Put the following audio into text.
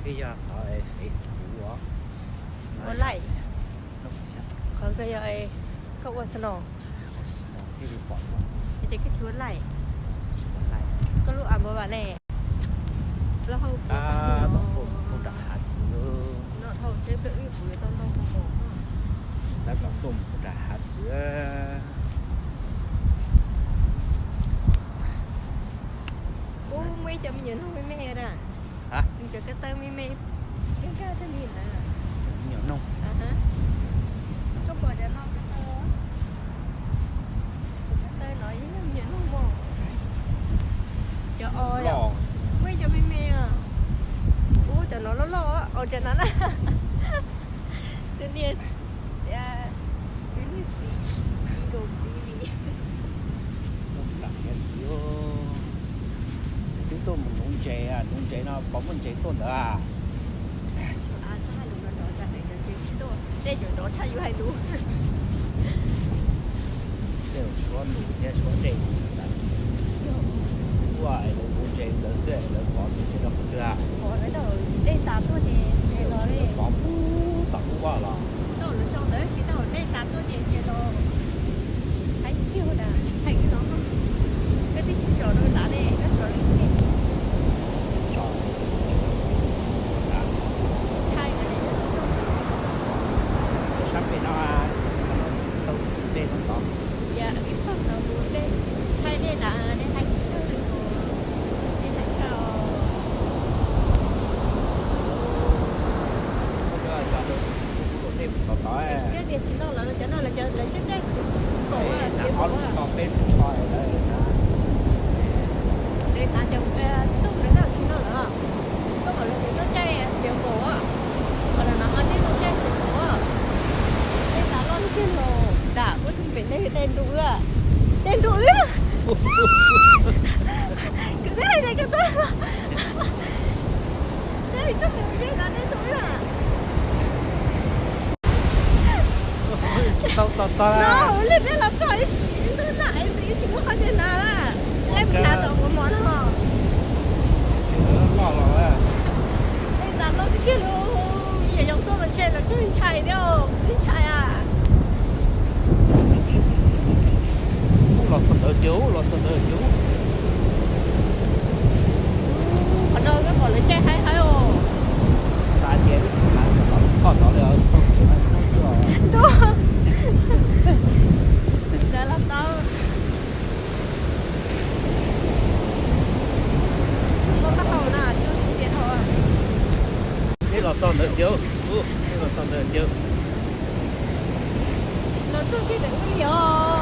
Yog qhov Facebook os. Ua laij. Qhov koj yog koj ua snow. Ces koj tsis ua laij. Koj lub a npua vam ne. Plaub hau puas tag nrho. Nram hav txwv. No dhau teb plaws wb kuv yuav tau ntau mus mos. Lawv kom tuaj mus nram hav txwv. Ub, muaj ib co me nyuam noog me me na. Nws cov ko taw me me, nkag nkag tag li ntawd. Me nyuam noog. Koj pom cov no ko taw, cov ko taw no yeej yog me nyuam noog mos. Cov o, muaj ib co me me os. Ub, cov no loj loj os, cov no na. Tus niag, tus niag xis, eagle xis li. Twb tuaj mus nuv ntses, nuv ntses no pom muaj ntses tuaj ntawd a. Tej tseem nrov tshaj yus hais lus. Tej suav nus thiab suav dej. Ua lawv nuv ntses ntawd xwb lawv pov ntses rau qhov twg a? Pov lawv tau dej tas tuaj ces ntses los li. Pov pub tom lub vaj los. Tau lawv tso ntawd tab sis tau dej tas tuaj ces ntses los. Hais tiag tas, hais li no, koj twb tsis tsom rau dav ne, koj tsom li tso. Ntshai na. Sab pem no, tau dej no tod. Yog ib pawg no mus dej, thaij dej na, nej hais tsis tau li mus, nej hais tshaj os. Thiab tias tsis noj lawm, cov no lawv cov lawv caij caij xwb, npaum, npaum, npaum peb mus tso lawm na. Xub lawv tsis noj lawm, koj kom lawv tuaj caij xiav npaum, kom lawv no ho nej tuaj caij xiav npaum. Dej tas loj tiag los, dam ua tus pem nej dej ntuj wb, dej ntuj wb. Kuv twb hais tias koj txhob, nej txhob mus dej tas dej ntuj wb. Tau tau tau. No, ua li nej los txog ib ntug na, ib ntsis muab qhov ntses hnav na. Leej mus hnav tom kuv mov no. Loj los. Tej tas loj tiag tiag li, yog yoov tuaj mas ntshe lawv twb ntshai thiab, twb ntshai a. Ub, los txog ntawd tiag, ub, los txog ntawd tiag. Qhov no koj pom lawv caij haib haib os. Xav tias ib tug hnav txog tod li os. Ntuj. Ntawd los tau. Koj pab tau na, koj txiav dhau. Neb los txog ntawd tiag, neb los txog ntawd tiag. Los txog kiag ntawm wb li os.